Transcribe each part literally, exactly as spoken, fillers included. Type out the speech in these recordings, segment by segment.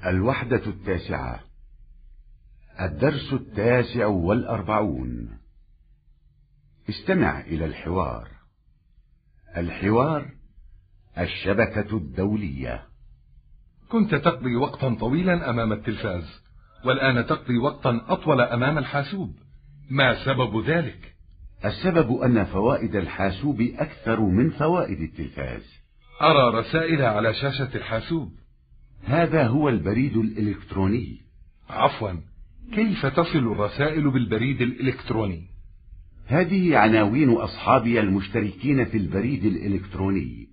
الوحدة التاسعة. الدرس التاسع والأربعون. استمع إلى الحوار. الحوار: الشبكة الدولية. كنت تقضي وقتا طويلا أمام التلفاز، والآن تقضي وقتا أطول أمام الحاسوب. ما سبب ذلك؟ السبب أن فوائد الحاسوب أكثر من فوائد التلفاز. أرى رسائل على شاشة الحاسوب. هذا هو البريد الإلكتروني. عفوا، كيف تصل الرسائل بالبريد الإلكتروني؟ هذه عناوين أصحابي المشتركين في البريد الإلكتروني.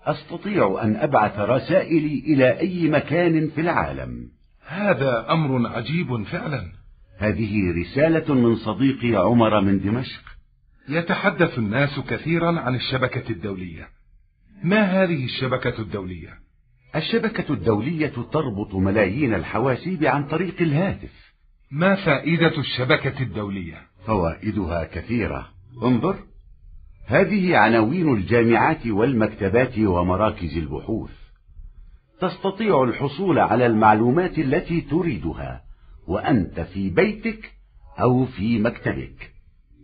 أستطيع أن أبعث رسائلي إلى أي مكان في العالم. هذا أمر عجيب فعلا. هذه رسالة من صديقي عمر من دمشق. يتحدث الناس كثيرا عن الشبكة الدولية. ما هذه الشبكة الدولية؟ الشبكة الدولية تربط ملايين الحواسيب عن طريق الهاتف. ما فائدة الشبكة الدولية؟ فوائدها كثيرة. انظر، هذه عناوين الجامعات والمكتبات ومراكز البحوث. تستطيع الحصول على المعلومات التي تريدها وأنت في بيتك أو في مكتبك.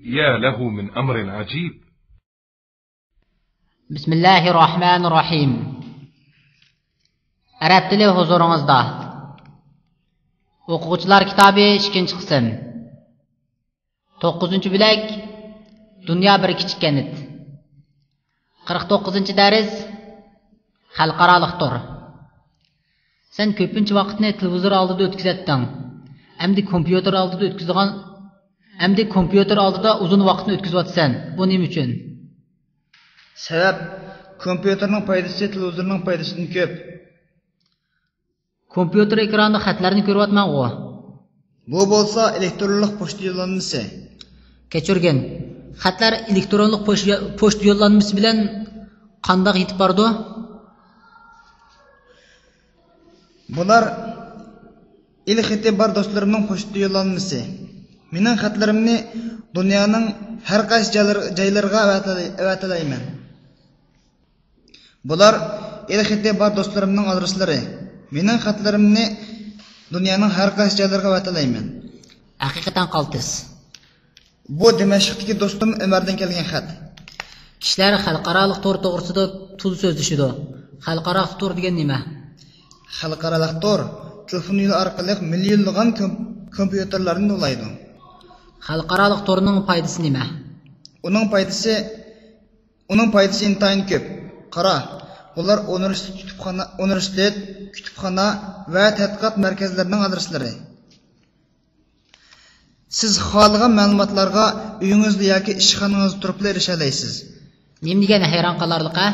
يا له من أمر عجيب. بسم الله الرحمن الرحيم. ئەرەب تىلى ھۇزۇرىڭىزدا. ئوقۇغۇچىلار كىتابى، ئىككىنچى قىسىم. توققۇزىنچى بۆلەك، دۇنيا بىر كىچىك كەنت. قىرىق توققۇزىنچى دەرس، خەلقئارالىق تور. سەن كۆپىنچە ۋاقىتنى تېلېۋىزور ئالدىدا ئۆتكۈزەتتىڭ. ئەمدى كومپيۇتېر ئالدىدا ئۆتكۈزىدىغان، ئەمدى كومپيۇتېر ئالدىدا ئۇزۇن ۋاقىتنى ئۆتكۈزۈۋاتىسەن. بۇ نېمە ئۈچۈن؟ سەۋەب، كومپيۇتېرنىڭ پايدىسى تېلېۋىزورنىڭ پايدىسىدىن كۆپ. كومپيۇتېر ئېكرانىدا خەتلەرنى كۆرۈۋاتىمەنغۇ؟ بۇ بولسا ئېلېكترونلۇق پوچتا يوللانمىسى. كەچۈرگىن، خەتلەر ئېلېكترونلۇق پوچ-، پوچتا يوللانمىسى بىلەن قانداق يېتىپ بارىدۇ؟ بۇلار ئېلخېتى بار دوستلىرىمنىڭ پوچتا يوللانمىسى. مېنىڭ خەتلىرىمنى دۇنيانىڭ ھەر قايسى جايلىرى-، جايلىرىغا ئەۋەتەلەي-، ئەۋەتەلەيمەن. بۇلار ئېلخېتى بار دوستلىرىمنىڭ ئادرېسلىرى. مېنىڭ خەتلىرىمنى دۇنيانىڭ ھەر قايسى جايلىرىغا ئەۋەتەلەيمەن. ھەقىقەتەن قالتىس. بۇ دىمەشقتىكى دوستۇم ئۆمەردىن كەلگەن خەت. كىشىلەر خەلقئارالىق تور توغرىسىدا تۇل سۆزلىشىدۇ. خەلقئارالىق تور دېگەن نېمە؟ خەلقئارالىق تور تېلېفون يولى ئارقىلىق مىليونلىغان كوم-، كومپيۇتېرلارنى ئۇلايدۇ. خەلقئارالىق تورنىڭ پايدىسى نېمە؟ ئۇنىڭ پايدىسى، ئۇنىڭ پايدىسى ئىنتايىن كۆپ. قارا، بۇلار ئۇنىۋېرسىتېت، كۇتۇپخانا، ئۇنىۋېرسىتېت، كۇتۇپخانا ۋە تەتقىقات مەركەزلىرىنىڭ ئادرېسلىرى. سىز خالىغان مەلۇماتلارغا ئۆيىڭىزدە ياكى ئىشخانىڭىزدا تۇرۇپلا ئېرىشەلەيسىز. نېمە دېگەن ھەيران قالارلىق، ھە؟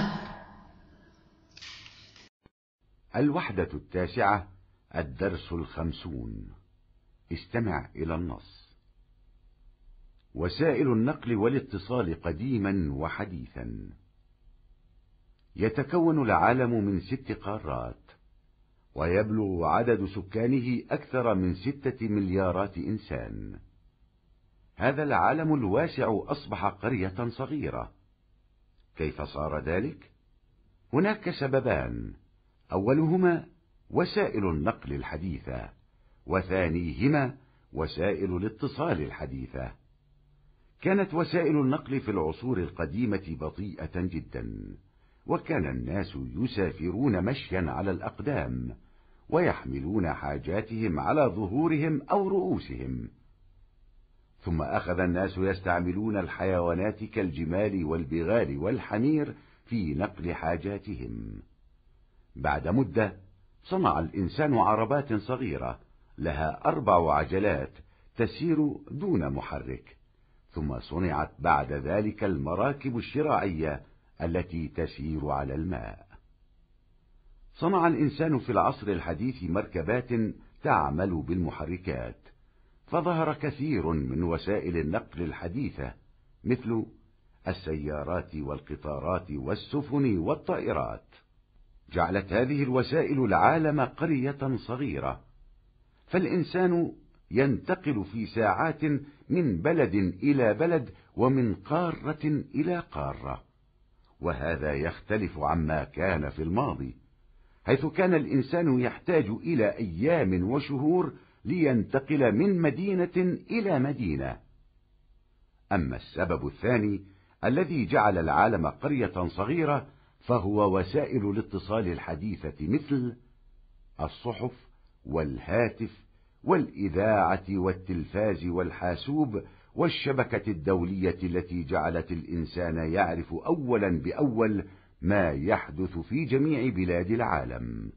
الوحدة التاسعة، الدرس الخمسون. استمع إلى النص. وسائل النقل والاتصال قديما وحديثا. يتكون العالم من ست قارات، ويبلغ عدد سكانه أكثر من ستة مليارات إنسان. هذا العالم الواسع أصبح قرية صغيرة. كيف صار ذلك؟ هناك سببان، أولهما وسائل النقل الحديثة، وثانيهما وسائل الاتصال الحديثة. كانت وسائل النقل في العصور القديمة بطيئة جدا، وكان الناس يسافرون مشيا على الأقدام، ويحملون حاجاتهم على ظهورهم أو رؤوسهم. ثم أخذ الناس يستعملون الحيوانات كالجمال والبغال والحمير في نقل حاجاتهم. بعد مدة، صنع الإنسان عربات صغيرة لها أربع عجلات تسير دون محرك، ثم صنعت بعد ذلك المراكب الشراعية التي تسير على الماء. صنع الإنسان في العصر الحديث مركبات تعمل بالمحركات، فظهر كثير من وسائل النقل الحديثة، مثل السيارات والقطارات والسفن والطائرات. جعلت هذه الوسائل العالم قرية صغيرة، فالإنسان ينتقل في ساعات من بلد إلى بلد ومن قارة إلى قارة، وهذا يختلف عما كان في الماضي. حيث كان الإنسان يحتاج إلى أيام وشهور لينتقل من مدينة إلى مدينة. أما السبب الثاني الذي جعل العالم قرية صغيرة فهو وسائل الاتصال الحديثة، مثل الصحف والهاتف والإذاعة والتلفاز والحاسوب والشبكة الدولية التي جعلت الإنسان يعرف أولا بأول ما يحدث في جميع بلاد العالم.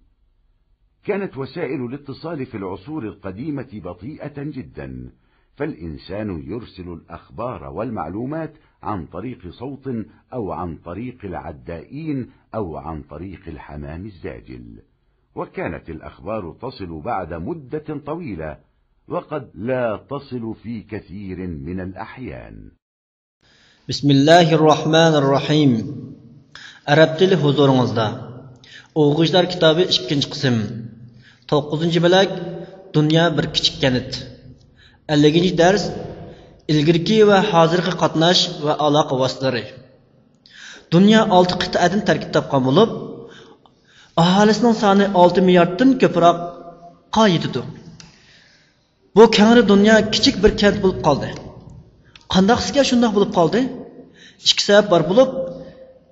كانت وسائل الاتصال في العصور القديمة بطيئة جدا، فالإنسان يرسل الأخبار والمعلومات عن طريق صوت أو عن طريق العدائين أو عن طريق الحمام الزاجل، وكانت الأخبار تصل بعد مدة طويلة، وقد لا تصل في كثير من الأحيان. بىسمىللاھىرراھمانىرراھىم. ئەرەب تىلى ھۇزۇرىڭىزدا. ئوقۇغۇچىلار كىتابى، ئىككىنچى قىسىم. توققۇزىنچى بۆلەك، دۇنيا بىر كىچىك كەنت. ئەللىكىنچى دەرس، ئىلگىرىكى ۋە ھازىرقى قاتناش ۋە ئالاقە ۋاسىتىلىرى. دۇنيا ئالتە قىتئەدىن تەركىب تاپقان بولۇپ، ئاھالىسىنىڭ سانى ئالتە مىلياردتىن كۆپرەكقە يېتىدۇ. بۇ كەڭرى دۇنيا كىچىك بىر كەنت بولۇپ قالدى. قانداقسىكەن شۇنداق بولۇپ قالدى؟ ئىككى سەۋەب بار بولۇپ،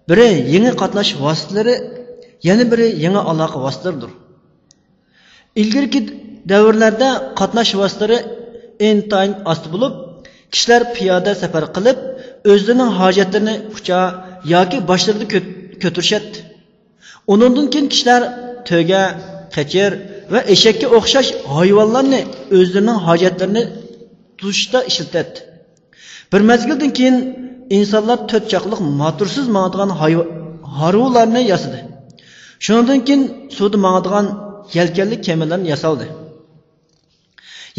بىرى يېڭى قاتناش ۋاسىتىلىرى، يەنە بىرى يېڭى ئالاقە ۋاسىتىلىرىدۇر. ئىلگىرىكى دەۋرلەردە قاتناش ۋاسىتىلىرى ئىنتايىن ئاستا بولۇپ، كىشىلەر پىيادە سەپەر قىلىپ، ئۆزلىرىنىڭ ھاجەتلىرىنى ئۇچا ياكى باشلىرىدا كۆ-، كۆتۈرۈشەتتى. ئۇنىڭدىن كېيىن كىشىلەر تۆگە، قېچىر ۋە ئېشەككە ئوخشاش ھايۋانلارنى ئۆزلىرىنىڭ ھاجەتلىرىنى توشۇشتا ئىشلىتەتتى. بىر مەزگىلدىن كېيىن ئىنسانلار تۆت چاقلىق موتورسىز ماڭىدىغان ھايۋا-، ھارۋىلارنى ياسىدى. شۇنىڭدىن كېيىن سۇدا ماڭىدىغان يەلكەنلىك كېمىلەرنى ياسالدى.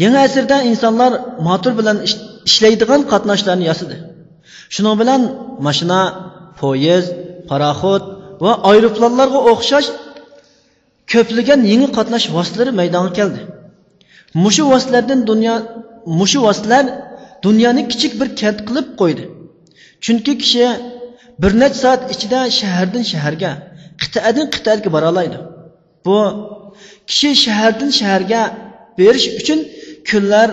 يېڭى ئەسىردە ئىنسانلار موتور بىلەن ئىش-، ئىشلەيدىغان قاتناشلارنى ياسىدى. شۇنىڭ بىلەن ماشىنا، پويىز، پاراخوت ۋە ئايروپىلانلارغا ئوخشاش كۆپلىگەن يېڭى قاتناش ۋاسىتىلىرى مەيدانغا كەلدى. مۇشۇ ۋاسىتىلەردىن دۇنيا، مۇشۇ ۋاسىتىلەر دۇنيانى كىچىك بىر كەنت قىلىپ قويدى. چۈنكى كىشى بىر نەچچە سائەت ئىچىدە شەھەردىن شەھەرگە، قىتئەدىن قىتئەگە بارالايدۇ. بۇ، كىشى شەھەردىن شەھەرگە بېرىش ئۈچۈن كۈنلەر،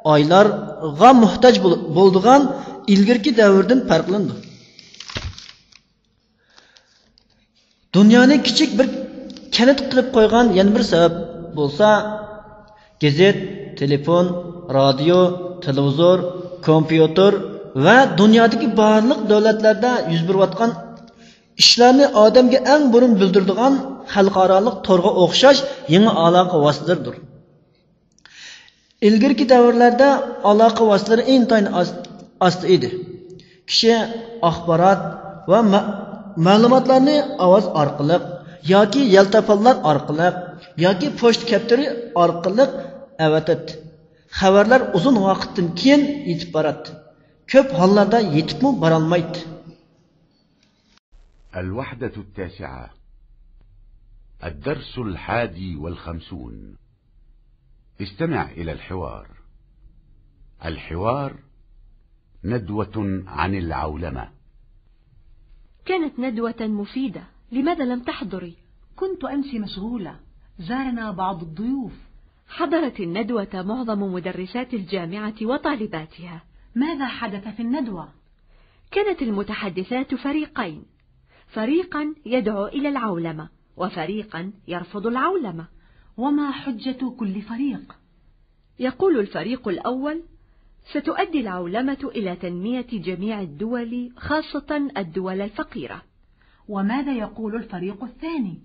ئايلارغا موھتاج بول-، بولىدىغان ئىلگىرىكى دەۋردىن پەرقلىنىدۇ. دۇنيانى كىچىك بىر كەنت قىلىپ قويغان يەنە بىر سەۋەب بولسا، گېزىت، تېلېفون، رادىيو، تېلېۋىزور، كومپيۇتېر ۋە دۇنيادىكى بارلىق دۆلەتلەردە يۈز بېرىۋاتقان ئىشلارنى ئادەمگە ئەڭ بۇرۇن بىلدۈرىدىغان خەلقئارالىق تورغا ئوخشاش يېڭى ئالاقە ۋاسىتىلىرىدۇر. ئىلگىرىكى دەۋرلەردە ئالاقە ۋاسىتىلىرى ئىنتايىن ئاز، ئاستا ئىدى. كىشى ئاخبارات ۋە مە-، مەلۇماتلارنى ئاۋاز ئارقىلىق ياكى يەلتاپانلار ئارقىلىق ياكى پوچتا كەپتىرى ئارقىلىق ئەۋەتەتتى. خەۋەرلەر ئۇزۇن ۋاقىتتىن كېيىن يېتىپ باراتتى. كۆپ ھاللاردا يېتىپمۇ بارالمايتتى. الوحدة التاسعة. الدرس الحادي والخمسون. استمع إلى الحوار. الحوار ندوة عن العولمة. كانت ندوة مفيدة. لماذا لم تحضري؟ كنت أمس مشغولة. زارنا بعض الضيوف. حضرت الندوة معظم مدرسات الجامعة وطالباتها. ماذا حدث في الندوة؟ كانت المتحدثات فريقين، فريقا يدعو إلى العولمة وفريقا يرفض العولمة. وما حجة كل فريق؟ يقول الفريق الأول: ستؤدي العولمة إلى تنمية جميع الدول خاصة الدول الفقيرة. وماذا يقول الفريق الثاني؟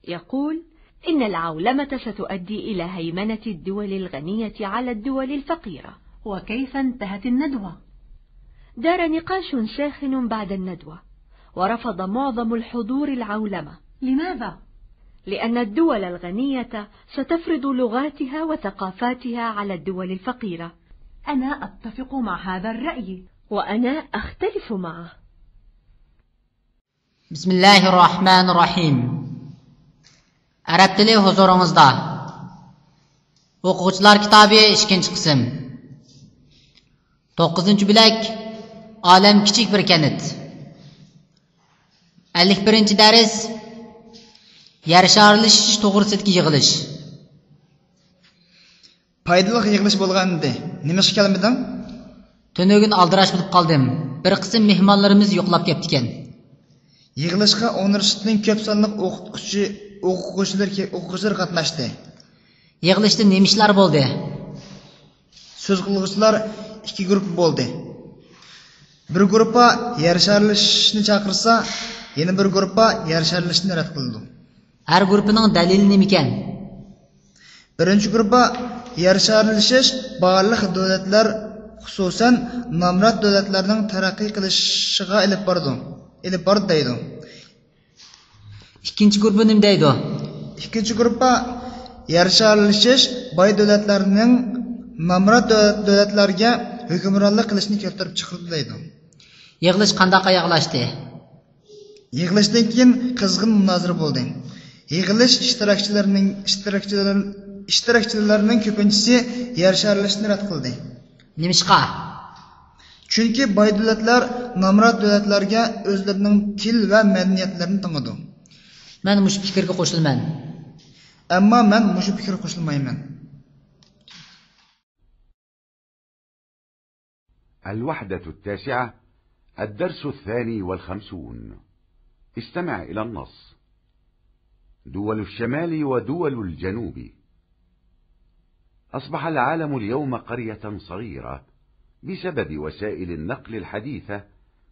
يقول إن العولمة ستؤدي إلى هيمنة الدول الغنية على الدول الفقيرة. وكيف انتهت الندوة؟ دار نقاش ساخن بعد الندوة، ورفض معظم الحضور العولمة. لماذا؟ لأن الدول الغنية ستفرض لغاتها وثقافاتها على الدول الفقيرة. أنا أتفق مع هذا الرأي. وأنا أختلف معه. بىسمىللاھىرراھمانىرراھىم. ئەرەب تىلى ھۇزۇرىڭىزدا. ئوقۇغۇچىلار كىتابى، ئىككىنچى قىسىم. توققۇزىنچى بۆلەك، ئالەم كىچىك بىر كەنت. ئەللىك بىرىنچى دەرس، يەر شارلىشىش توغرىسىدىكى يىغىلىش. پايدىلىق يىغىلىش بولغانىدى. نېمىشقا كەلمىدىڭ؟ تۈنۈگۈن ئالدىراش بولۇپ قالدىم. بىر قىسىم مېھمانلىرىمىز يوقلاپ كەپتىكەن. يىغىلىشقا ئۇنىۋېرسىتېتنىڭ كۆپ سانلىق ئوقۇتقۇچى، ئوقۇغۇچىلىرى، ئوقۇغۇچىلىرى قاتناشتى. يىغىلىشتا نېمە ئىشلار بولدى؟ سۆز قىلغۇچىلار ئىككى گۇرۇپپا بولدى. بىر گۇرۇپپا يەر شارلىشىشنى چاقىرسا، يەنە بىر گۇرۇپپا يەر شارلىشىشنى رەت قىلىدۇ. ھەر گۇرۇپپىنىڭ دەلىلى نېمىكەن؟ بىرىنچى گۇرۇپپا يەر شارلىشىش بارلىق دۆلەتلەر، خۇسۇسەن، نامرات دۆلەتلەرنىڭ تەرەققىي قىلىشىغا ئېلىپ بارىدۇ، ئېلىپ بارىدۇ دەيدۇ. ئىككىنچى گۇرۇپپا نېمە دەيدۇ؟ ئىككىنچى گۇرۇپپا يەر شارلىشىش باي دۆلەتلەرنىڭ نامرات دۆ-، دۆلەتلەرگە ھۆكۈمرانلىق قىلىشىنى كەلتۈرۈپ چىقىرىدۇ دەيدۇ. يىغىلىش قانداق ئاياغلاشتى؟ يىغىلىشتىن كېيىن قىزغىن مۇنازىرە بولدى. يىغىلىش ئىشتىراكچىلىرىنىڭ، ئىشتىراكچىلار-، ئىشتىراكچىلارنىڭ كۆپىنچىسى يەر شارلىشىشنى رەت قىلدى. نېمىشقا؟ چۈنكى باي دۆلەتلەر نامرات دۆلەتلەرگە ئۆزلىرىنىڭ تىل ۋە مەدەنىيەتلىرىنى تاڭىدۇ. مەن مۇشۇ پىكىرگە قوشۇلىمەن. ئەمما مەن مۇشۇ پىكىرگە قوشۇلمايمەن. الوحدة التاسعة، الدرس الثاني والخمسون. استمع إلى النص. دول الشمال ودول الجنوب. أصبح العالم اليوم قرية صغيرة بسبب وسائل النقل الحديثة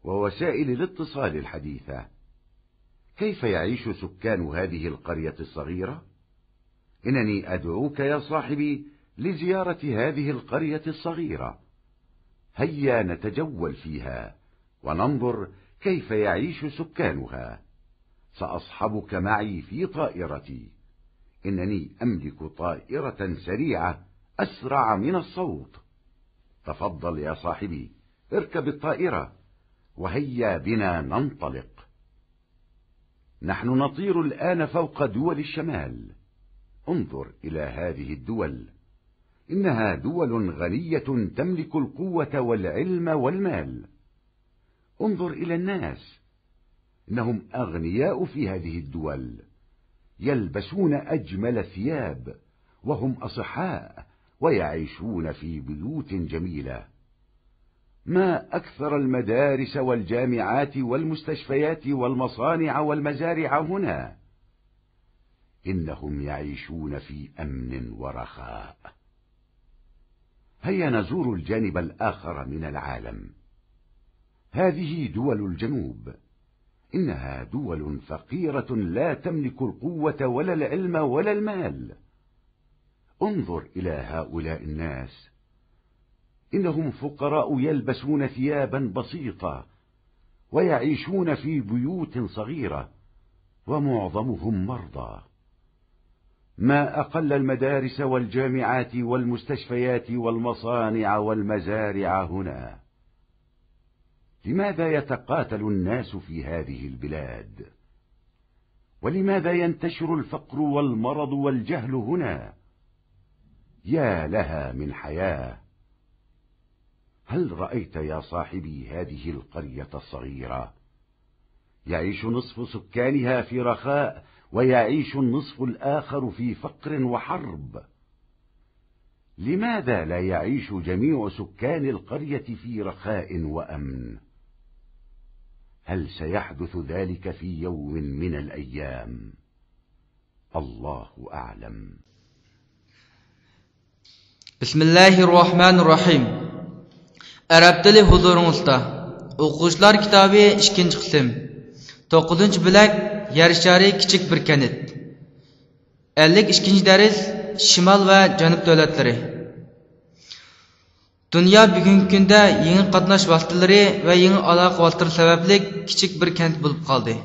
ووسائل الاتصال الحديثة. كيف يعيش سكان هذه القرية الصغيرة؟ إنني أدعوك يا صاحبي لزيارة هذه القرية الصغيرة. هيا نتجول فيها وننظر كيف يعيش سكانها. سأصحبك معي في طائرتي. إنني أملك طائرة سريعة أسرع من الصوت. تفضل يا صاحبي، اركب الطائرة، وهيا بنا ننطلق. نحن نطير الآن فوق دول الشمال. انظر إلى هذه الدول. إنها دول غنية تملك القوة والعلم والمال. انظر إلى الناس. إنهم أغنياء في هذه الدول. يلبسون أجمل ثياب، وهم أصحاء، ويعيشون في بيوت جميلة. ما أكثر المدارس والجامعات والمستشفيات والمصانع والمزارع هنا. إنهم يعيشون في أمن ورخاء. هيا نزور الجانب الآخر من العالم. هذه دول الجنوب. إنها دول فقيرة لا تملك القوة ولا العلم ولا المال. انظر إلى هؤلاء الناس. إنهم فقراء يلبسون ثيابا بسيطة، ويعيشون في بيوت صغيرة، ومعظمهم مرضى. ما أقل المدارس والجامعات والمستشفيات والمصانع والمزارع هنا. لماذا يتقاتل الناس في هذه البلاد؟ ولماذا ينتشر الفقر والمرض والجهل هنا؟ يا لها من حياة! هل رأيت يا صاحبي هذه القرية الصغيرة؟ يعيش نصف سكانها في رخاء، ويعيش النصف الآخر في فقر وحرب. لماذا لا يعيش جميع سكان القرية في رخاء وأمن؟ هل سيحدث ذلك في يوم من الأيام؟ الله أعلم. بىسمىللاھىررەھمانىررەھىم. ئەرەب تىلى ھۇزۇرىڭىزدا. ئوقۇغۇچىلار كىتابى، ئىككىنچى قىسىم. توققۇزىنچى بۆلەك، يەر شارى كىچىك بىر كەنت. ئەللىك ئىككىنچى دەرس، شىمال ۋە جەنۇب دۆلەتلىرى. دۇنيا بۈگۈنكى كۈندە يېڭى قاتناش ۋاسىتىلىرى ۋە يېڭى ئالاقە ۋاسىتىلىرى سەۋەبلىك كىچىك بىر كەنت بولۇپ قالدى.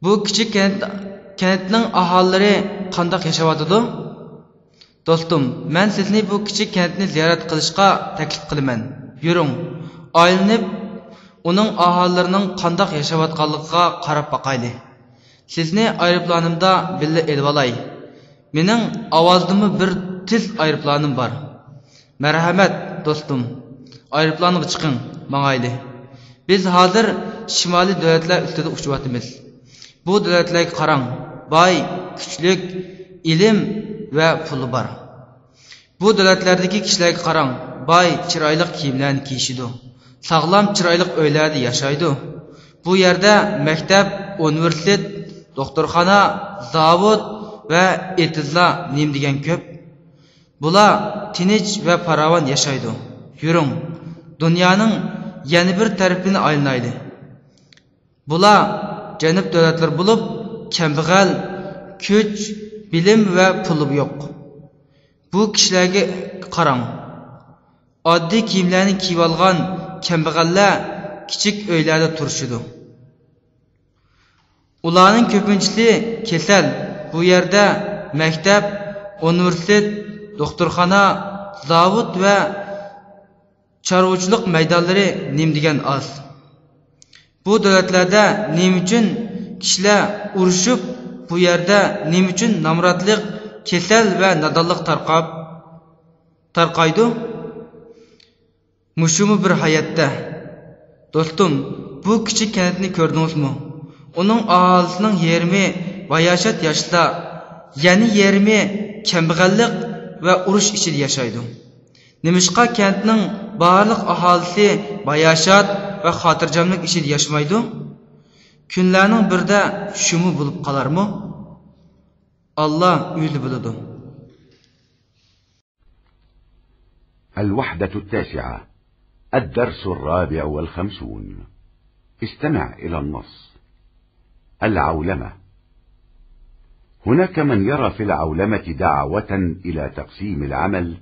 بۇ كىچىك كەنت، كەنتنىڭ ئاھالىلىرى قانداق ياشاۋاتىدۇ؟ دوستۇم، مەن سىزنى بۇ كىچىك كەنتنى زىيارەت قىلىشقا تەكلىپ قىلىمەن. يۈرۈڭ، ئايلىنىپ، ئۇنىڭ ئاھالىلىرىنىڭ قانداق ياشاۋاتقانلىقىغا قاراپ باقايلى. سىزنى ئايروپىلانىمدا بىللە ئېلىۋالاي. مېنىڭ ئاۋازدىنمۇ بىر تېز ئايروپىلانىم بار. مەرھەمەت، دوستۇم. ئايروپىلانغا چىقىڭ، ماڭايلى. بىز ھازىر شىمالىي دۆلەتلەر ئۈستىدە ئۇچۇۋاتىمىز. بۇ دۆلەتلەرگە قاراڭ، باي، كۈچلۈك، ئىلىم ۋە پۇلى بار. بۇ دۆلەتلەردىكى كىشىلەرگە قاراڭ، باي، چىرايلىق كىيىملەرنى كىيىشىدۇ، ساغلام، چىرايلىق ئۆيلەردە ياشايدۇ. بۇ يەردە مەكتەپ، ئۇنىۋېرسىتېت، دوختۇرخانا، زاۋۇت ۋە ئېتىزلار نېمە دېگەن كۆپ. بۇلار تىنچ ۋە پاراۋان ياشايدۇ. يۈرۈڭ، دۇنيانىڭ يەنە بىر تەرىپىنى ئايلىنايلى. بۇلار جەنۇب دۆلەتلىرى بولۇپ، كەمبەغەل، كۈچ، بىلىم ۋە پۇلى يوق. بۇ كىشىلەرگە قاراڭ. ئاددىي كىيىملەرنى كىيىۋالغان كەمبەغەللەر كىچىك ئۆيلەردە تۇرۇشىدۇ. ئۇلارنىڭ كۆپىنچىسى كېسەل. بۇ يەردە مەكتەپ، ئۇنىۋېرسىتېت، دوختۇرخانا، زاۋۇت ۋە چارۋىچىلىق مەيدانلىرى نېمە دېگەن ئاز. بۇ دۆلەتلەردە نېمە ئۈچۈن كىشىلەر ئۇرۇشۇپ، بۇ يەردە نېمە ئۈچۈن نامراتلىق، كېسەل ۋە نادانلىق تارقاپ، تارقايدۇ؟ مۇشۇمۇ بىر ھاياتتا. دوستۇم، بۇ كىچىك كەنتنى كۆردىڭىزمۇ؟ ئۇنىڭ ئاھالىسىنىڭ يېرىمى باياشات ياشلار، يەنە يېرىمى كەمبەغەللىك ۋە ئۇرۇش ئىچىدە ياشايدۇ. نېمىشقا كەنتنىڭ بارلىق ئاھالىسى باياشات ۋە خاتىرجەملىك ئىچىدە ياشىمايدۇ؟ كۈنلەرنىڭ بىرىدە شۇمۇ بولۇپ قالارمۇ؟ ئاللا ئۆزى بىلىدۇ. الوحدة التاسعة، الدرس الرابع والخمسون. استمع إلى النص. العولمة. هناك من يرى في العولمة دعوة إلى تقسيم العمل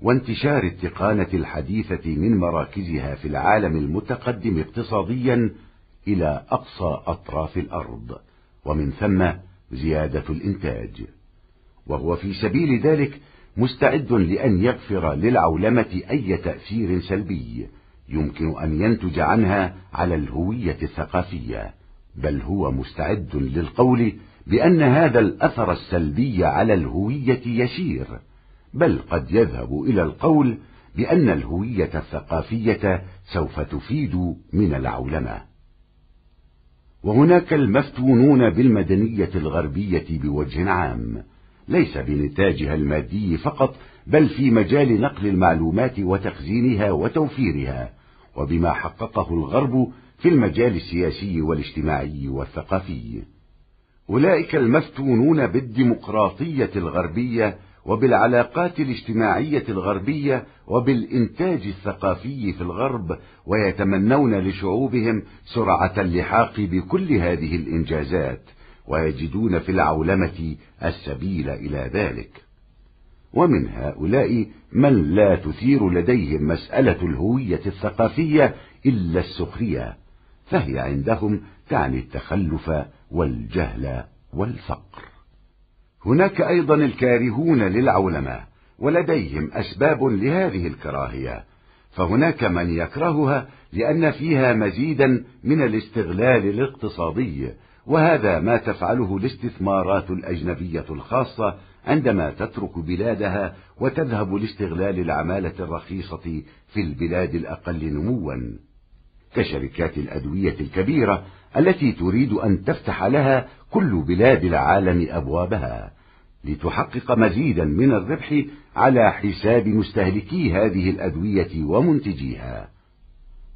وانتشار التقانة الحديثة من مراكزها في العالم المتقدم اقتصاديا إلى أقصى أطراف الأرض، ومن ثم زيادة الإنتاج. وهو في سبيل ذلك مستعد لأن يغفر للعولمة أي تأثير سلبي يمكن أن ينتج عنها على الهوية الثقافية، بل هو مستعد للقول بأن هذا الأثر السلبي على الهوية يسير، بل قد يذهب إلى القول بأن الهوية الثقافية سوف تفيد من العولمة. وهناك المفتونون بالمدنية الغربية بوجه عام، ليس بنتاجها المادي فقط، بل في مجال نقل المعلومات وتخزينها وتوفيرها، وبما حققه الغرب في المجال السياسي والاجتماعي والثقافي. أولئك المفتونون بالديمقراطية الغربية وبالعلاقات الاجتماعية الغربية وبالإنتاج الثقافي في الغرب، ويتمنون لشعوبهم سرعة اللحاق بكل هذه الإنجازات، ويجدون في العولمة السبيل إلى ذلك. ومن هؤلاء من لا تثير لديهم مسألة الهوية الثقافية إلا السخرية، فهي عندهم تعني التخلف والجهل والفقر. هناك أيضا الكارهون للعولمة، ولديهم أسباب لهذه الكراهية، فهناك من يكرهها لأن فيها مزيدا من الاستغلال الاقتصادي، وهذا ما تفعله الاستثمارات الأجنبية الخاصة عندما تترك بلادها وتذهب لاستغلال العمالة الرخيصة في البلاد الأقل نموا، كشركات الأدوية الكبيرة التي تريد أن تفتح لها كل بلاد العالم أبوابها لتحقق مزيدا من الربح على حساب مستهلكي هذه الأدوية ومنتجيها.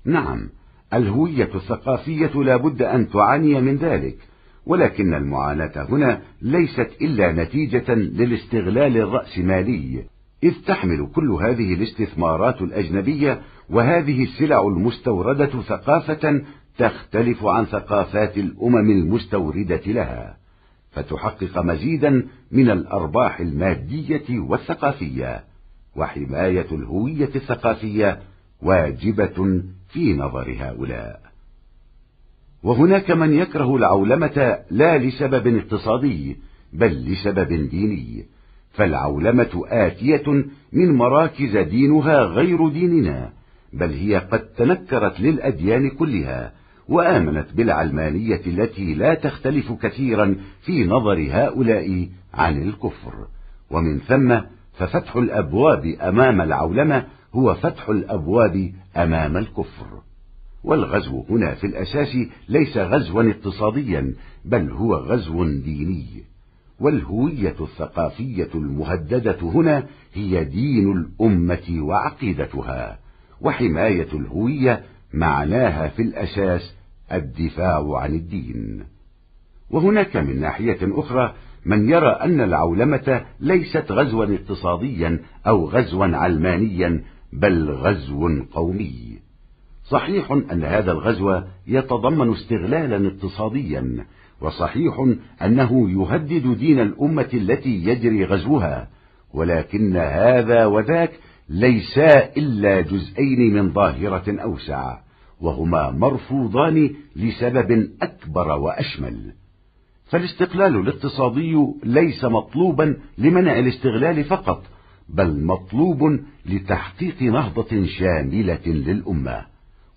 نعم، الهوية الثقافية لا بد أن تعاني من ذلك، ولكن المعاناة هنا ليست إلا نتيجة للاستغلال الرأسمالي، إذ تحمل كل هذه الاستثمارات الأجنبية وهذه السلع المستوردة ثقافة تختلف عن ثقافات الأمم المستوردة لها، فتحقق مزيدا من الأرباح المادية والثقافية، وحماية الهوية الثقافية واجبة في نظر هؤلاء. وهناك من يكره العولمة لا لسبب اقتصادي، بل لسبب ديني، فالعولمة آتية من مراكز دينها غير ديننا، بل هي قد تنكرت للأديان كلها، وآمنت بالعلمانية التي لا تختلف كثيرا في نظر هؤلاء عن الكفر، ومن ثم ففتح الأبواب أمام العولمة هو فتح الأبواب أمام الكفر. والغزو هنا في الأساس ليس غزوا اقتصاديا، بل هو غزو ديني. والهوية الثقافية المهددة هنا هي دين الأمة وعقيدتها، وحماية الهوية معناها في الأساس الدفاع عن الدين. وهناك من ناحية أخرى من يرى أن العولمة ليست غزوا اقتصاديا أو غزوا علمانيا، بل غزو قومي. صحيح أن هذا الغزو يتضمن استغلالا اقتصاديا، وصحيح أنه يهدد دين الأمة التي يجري غزوها، ولكن هذا وذاك ليسا إلا جزئين من ظاهرة أوسع، وهما مرفوضان لسبب أكبر وأشمل. فالاستقلال الاقتصادي ليس مطلوبا لمنع الاستغلال فقط، بل مطلوب لتحقيق نهضة شاملة للأمة،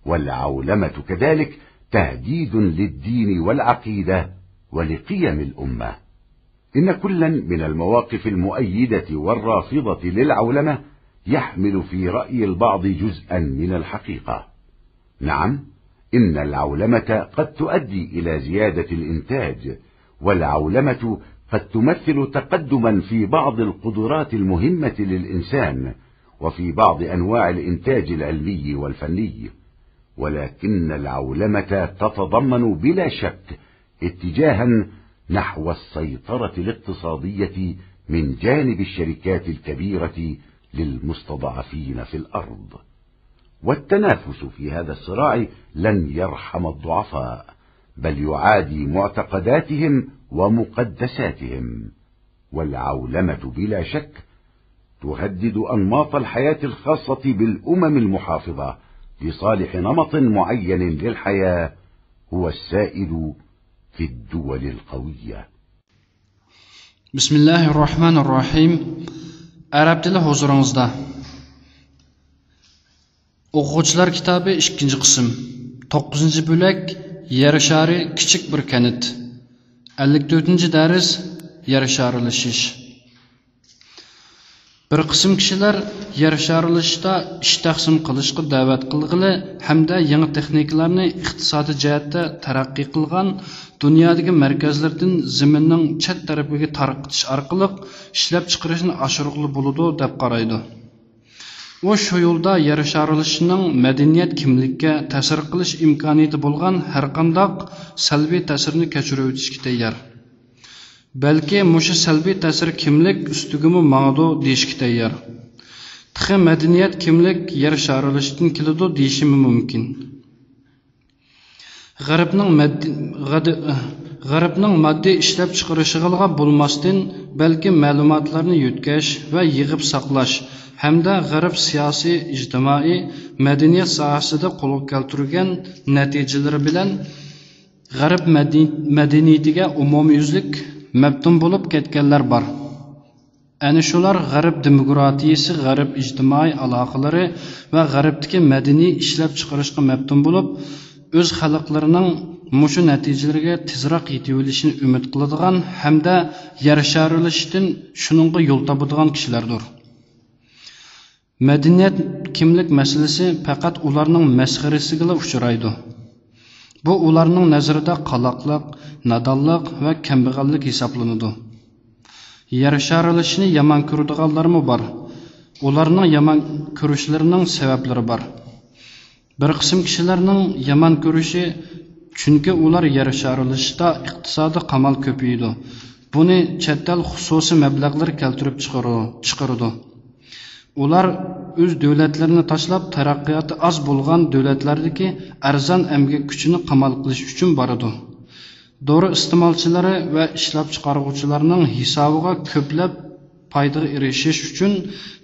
والعولمة كذلك تهديد للدين والعقيدة ولقيم الأمة. إن كلا من المواقف المؤيدة والرافضة للعولمة يحمل في رأي البعض جزءا من الحقيقة. نعم، إن العولمة قد تؤدي إلى زيادة الإنتاج، والعولمة قد تمثل تقدما في بعض القدرات المهمة للإنسان، وفي بعض أنواع الإنتاج العلمي والفني، ولكن العولمة تتضمن بلا شك اتجاها نحو السيطرة الاقتصادية من جانب الشركات الكبيرة للمستضعفين في الأرض. والتنافس في هذا الصراع لن يرحم الضعفاء، بل يعادي معتقداتهم ومقدساتهم. والعولمة بلا شك تهدد أنماط الحياة الخاصة بالأمم المحافظة لصالح نمط معين للحياة هو السائد في الدول القوية. بىسمىللاھىرراھمانىرراھىم. ئەرەب تىلى ھۇزۇرىڭىزدا. ئوقۇغۇچىلار كىتابى، ئىككىنچى قىسىم. توققۇزىنچى بۆلەك، يەر شارى كىچىك بىر كەنت. ئەللىك تۆتىنچى دەرس، يەر شارىلىشىش. بىر قىسىم كىشىلەر يەر شارىلىشىشتا ئىش تەقسىم قىلىشقا دەۋەت قىلغىلى ھەمدە يېڭى تېخنىكىلارنى ئىقتىسادىي جەھەتتە تەرەققىي قىلغان دۇنيادىكى مەركەزلىرىدىن زېمىننىڭ چەت تەرىپىگە تارقىتىش ئارقىلىق ئىشلەپچىقىرىشنى ئاشۇرغىلى بولىدۇ دەپ قارايدۇ. ئۇ شۇ يولدا يەر شارىلىشىشنىڭ مەدەنىيەت كىملىككە تەسىر قىلىش ئىمكانىيىتى بولغان ھەرقانداق سەلبىي تەسىرنى كەچۈرۈۋېتىشكە تەييار. بەلكى مۇشۇ سەلبىي تەسىر كىملىك ئۈستىگىمۇ ماڭىدۇ دېيىشكە تەييار. تېخى مەدەنىيەت كىملىك يەر شارىلىشىشتىن كېلىدۇ دېيىشىمۇ مۇمكىن. غەربنىڭ مەد-، غەدە-، غەربنىڭ ماددىي ئىشلەپچىقىرىشىغىلا بولماستىن، بەلكى مەلۇماتلارنى يۆتكەش ۋە يىغىپ ساقلاش ھەمدە غەرب سىياسىي، ئىجتىمائىي، مەدەنىيەت ساھەسىدە قولغا كەلتۈرگەن نەتىجىلىرى بىلەن غەرب مەدەنىيىتىگە ئومۇميۈزلۈك مەپتۇن بولۇپ كەتكەنلەر بار. ئەنە شۇلار غەرب دېموكراتىيىسى، غەرب ئىجتىمائىي ئالاقىلىرى ۋە غەربتىكى مەدەنىي ئىشلەپچىقىرىشقا مەپتۇن بولۇپ، ئۆز خەلقلىرىنىڭ مۇشۇ نەتىجىلەرگە تېزراق يېتىۋېلىشىنى ئۈمىد قىلىدىغان ھەمدە يەر شارىلىشىشتىن شۇنىڭغا يول تاپىدىغان كىشىلەردۇر. مەدەنىيەت كىملىك مەسىلىسى پەقەت ئۇلارنىڭ مەسخىرىسىگىلا ئۇچرايدۇ. بۇ ئۇلارنىڭ نەزىرىدە قالاقلىق، نادانلىق ۋە كەمبەغەللىك ھېسابلىنىدۇ. يەر شارىلىشىشنى يامان كۆرىدىغانلارمۇ بار. ئۇلارنىڭ يامان كۆرۈشلىرىنىڭ سەۋەبلىرى بار. بىر قىسىم كىشىلەرنىڭ يامان كۆرۈشى، چۈنكى ئۇلار يەر شارىلىشىشتا ئىقتىسادىي قامال كۆپىيىدۇ. بۇنى چەت ئەل خۇسۇسىي مەبلەغلىرى كەلتۈرۈپ چىقىرىدۇ. ئۇلار ئۆز دۆلەتلىرىنى تاشلاپ، تەرەققىياتى ئاز بولغان دۆلەتلەردىكى ئەرزان ئەمگەك كۈچىنى قامال قىلىش ئۈچۈن بارىدۇ. دورا ئىستېمالچىلىرى ۋە ئىشلەپچىقارغۇچىلارنىڭ ھېسابىغا كۆپلەپ پايدىغا ئېرىشىش ئۈچۈن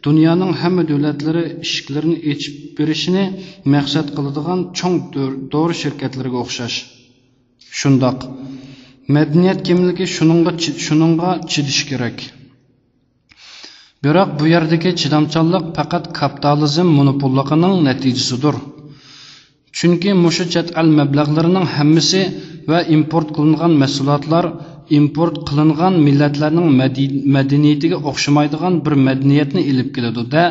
دۇنيانىڭ ھەممە دۆلەتلىرى ئىشىكلىرىنى ئېچىپ بېرىشىنى مەقسەت قىلىدىغان چوڭ دور-، دورا شىركەتلىرىگە ئوخشاش. شۇنداق، مەدەنىيەت كىملىكى شۇنىڭغا چى-، شۇنىڭغا چىدىشى كېرەك. بىراق بۇ يەردىكى چىدامچانلىق پەقەت كاپىتالىزم مونوپوللۇقىنىڭ نەتىجىسىدۇر. چۈنكى مۇشۇ چەت ئەل مەبلەغلىرىنىڭ ھەممىسى ۋە ئىمپورت قىلىنغان مەھسۇلاتلار ئىمپورت قىلىنغان مىللەتلەرنىڭ مەدەي-، مەدەنىيىتىگە ئوخشىمايدىغان بىر مەدەنىيەتنى ئېلىپ كېلىدۇ-دە،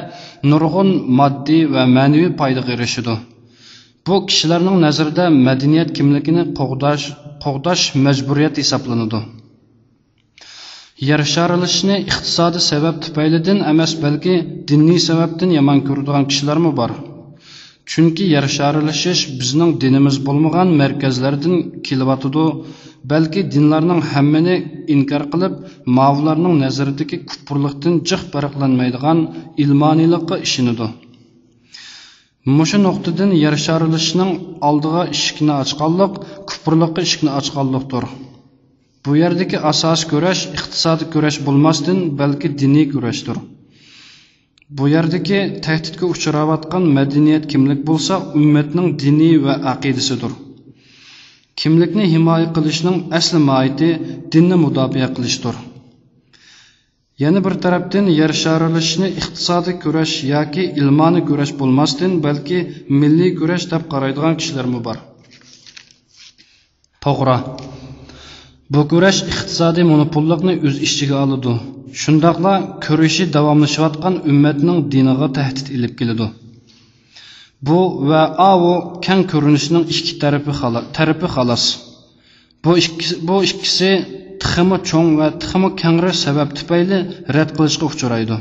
نۇرغۇن ماددىي ۋە مەنىۋى پايدىغا ئېرىشىدۇ. بۇ كىشىلەرنىڭ نەزىرىدە مەدەنىيەت كىملىكىنى قوغداش، قوغداش مەجبۇرىيەت ھېسابلىنىدۇ. يەر شارلىشىشنى ئىقتىسادىي سەۋەب تۈپەيلىدىن ئەمەس، بەلكى دىنىي سەۋەبتىن يامان كۆرىدىغان كىشىلەرمۇ بار. چۈنكى يەر شارلىشىش بىزنىڭ دىنىمىز بولمىغان مەركەزلەردىن كېلىۋاتىدۇ، بەلكى دىنلارنىڭ ھەممىنى ئىنكار قىلىپ، ماۋۇلارنىڭ نەزىرىدىكى كۇپۇرلۇقتىن جىق پەرقلەنمەيدىغان ئىلمانىيلىققا ئىشىنىدۇ. مۇشۇ نۇقتىدىن يەر شارلىشىشنىڭ ئالدىغا ئىشىكنى ئاچقانلىق، كۇپۇرلۇققا ئىشىكنى ئاچقانلىقتۇر. بۇ يەردىكى ئاساسىي كۈرەش ئىقتىسادىي كۈرەش بولماستىن، بەلكى دىنىي كۈرەشتۇر. بۇ يەردىكى تەھدىتكە ئۇچراۋاتقان مەدەنىيەت كىملىك بولسا، ئۈممەتنىڭ دىنى ۋە ئەقىدىسىدۇر. كىملىكنى ھىمايە قىلىشنىڭ ئەسلى ماھىيىتى دىننى مۇداپىئە قىلىشتۇر. يەنە بىر تەرەپتىن، يەر شارلىشىشنى ئىقتىسادىي كۈرەش ياكى ئىلمانىي كۈرەش بولماستىن، بەلكى مىللىي كۈرەش دەپ قارايدىغان كىشىلەرمۇ بار. توغرا. بۇ كۈرەش ئىقتىسادىي مونوپوللۇقنى ئۆز ئىچىگە ئالىدۇ. شۇنداقلا كۈرىشى داۋاملىشىۋاتقان ئۈممەتنىڭ دىنىغا تەھدىت ئېلىپ كېلىدۇ. بۇ ۋە ئاۋۇ كەڭ كۆرۈنۈشنىڭ ئىككى تەرىپى خالا-، تەرىپى خالاس. بۇ ئىككىسى، بۇ ئىككىسى تېخىمۇ چوڭ ۋە تېخىمۇ كەڭرى سەۋەب تۈپەيلى رەت قىلىشقا ئۇچرايدۇ.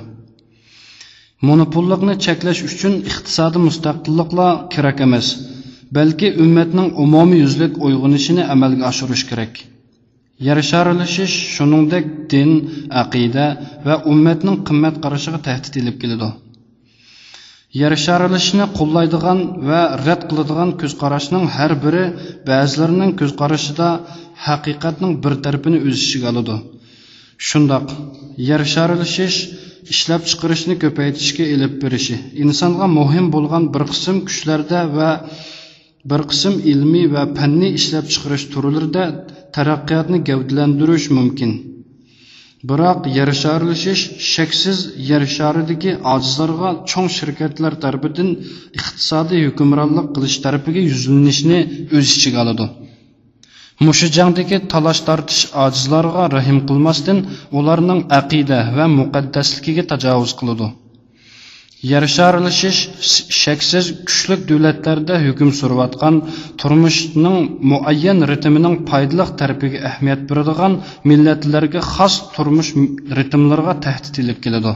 مونوپوللۇقنى چەكلەش ئۈچۈن ئىقتىسادىي مۇستەقىللىقلا كېرەك ئەمەس، بەلكى ئۈممەتنىڭ ئومۇميۈزلۈك ئويغىنىشىنى ئەمەلگە ئاشۇرۇش كېرەك. يەر شارلىشىش شۇنىڭدەك دىن، ئەقىدە ۋە ئۈممەتنىڭ قىممەت قارىشىغا تەھدىت ئېلىپ كېلىدۇ. يەر شارلىشىشنى قوللايدىغان ۋە رەت قىلىدىغان كۆز قاراشنىڭ ھەر بىرى بەزىلەرنىڭ كۆز قارىشىدا ھەقىقەتنىڭ بىر تەرىپىنى ئۆز ئىچىگە ئالىدۇ. شۇنداق، يەر شارلىشىش ئىشلەپچىقىرىشنى كۆپەيتىشكە ئېلىپ بېرىشى، ئىنسانغا مۇھىم بولغان بىر قىسىم كۈچلەردە ۋە بىر قىسىم ئىلمىي ۋە پەننىي ئىشلەپچىقىرىش تۈرلىرىدە تەرەققىياتنى گەۋدىلەندۈرۈش مۇمكىن. بىراق، يەر شارلىشىش شەكسىز يەر شارىدىكى ئاجىزلارغا چوڭ شىركەتلەر تەرىپىدىن ئىقتىسادىي ھۆكۈمرانلىق قىلىش تەرىپىگە يۈزلىنىشنى ئۆز ئىچىگە ئالىدۇ. مۇشۇ جەڭدىكى تالاش-تارتىش ئاجىزلارغا رەھىم قىلماستىن، ئۇلارنىڭ ئەقىدە ۋە مۇقەددەسلىكىگە تاجاۋۇز قىلىدۇ. يەر شارلىشىش شەكسىز كۈچلۈك دۆلەتلەردە ھۆكۈم سۈرۈۋاتقان تۇرمۇشنىڭ مۇئەييەن رىتىمىنىڭ پايدىلىق تەرىپىگە ئەھمىيەت بېرىدىغان مىللەتلەرگە خاس تۇرمۇش رىتىملىرىغا تەھدىت ئېلىپ كېلىدۇ.